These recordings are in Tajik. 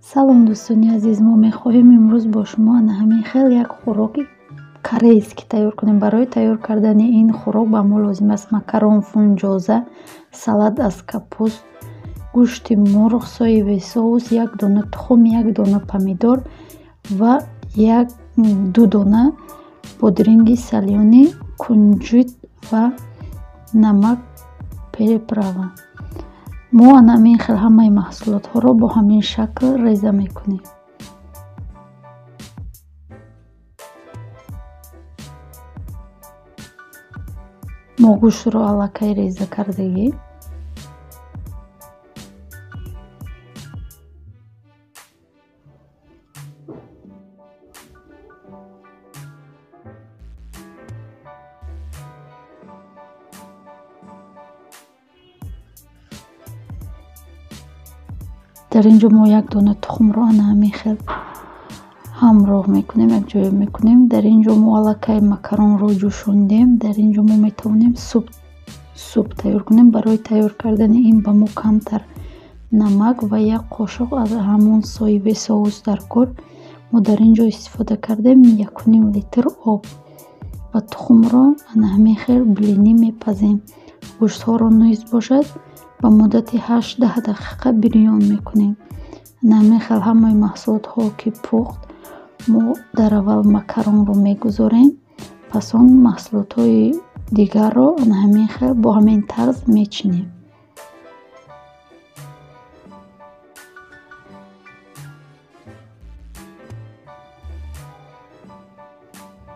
Салом, дӯстони азиз! Мо мехоҳем имрӯз бо шумо ана ҳамин хел як хӯроки корейский тайёр кунем. Барои тайёр кардани ин хӯрок ба мо лозим аст макарон фунҷоза, салат аз капуст, гӯшти мурғ, соевый соус, як дона тухм, як дона помидор ва як ду дона бодринги солёный, кунҷит ва намак, приправа. Мо ана ҳамин хел ҳамаи маҳсулотҳоро бо ҳамин шакл реза мекунем. Мо гӯштро аллакай реза кардагӣ. Дар ин ҷо мо як дона тухмро ана ҳамин хел ҳамроҳ мекунем, якҷоя мекунем. Дар ин ҷо мо аллакай макаронро ҷӯшондем. Дар ин ҷо мо метавонем суп тайёр кунем. Барои тайёр кардани ин ба мо камтар намак ва як қошуқ аз ҳамон соевый соус дар кор. Мо дар ин ҷо истифода кардем 1,5 литр об ва тухмро ана ҳамин хел блинӣ мепазем. Гӯштҳоро низ бошад ба муддати 8-10 дақиқа бирён мекунем. Ана ҳамин хел ҳамаи маҳсулотҳо ки пухт, мо дар аввал макаронро мегузорем, пас он маҳсулотҳои дигарро ана ҳамин хел бо ҳамин тарз мечинем.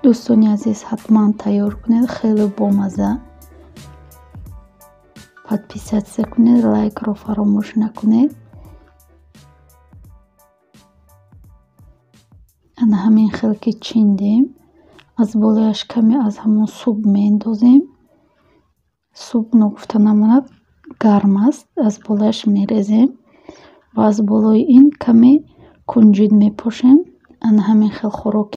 Дӯстони азиз, ҳатман тайёр кунед, хеле бомазза. Подписаться кунед, лайкро фаромӯш накунед. Ана ҳамин хел ки чиндем, аз болояш каме аз ҳамон суп меандозем. Суп ногуфта намонад, гарм аст, аз болояш мерезем ва аз болои ин каме кунҷит мепошем. Ана ҳамин хел хӯроки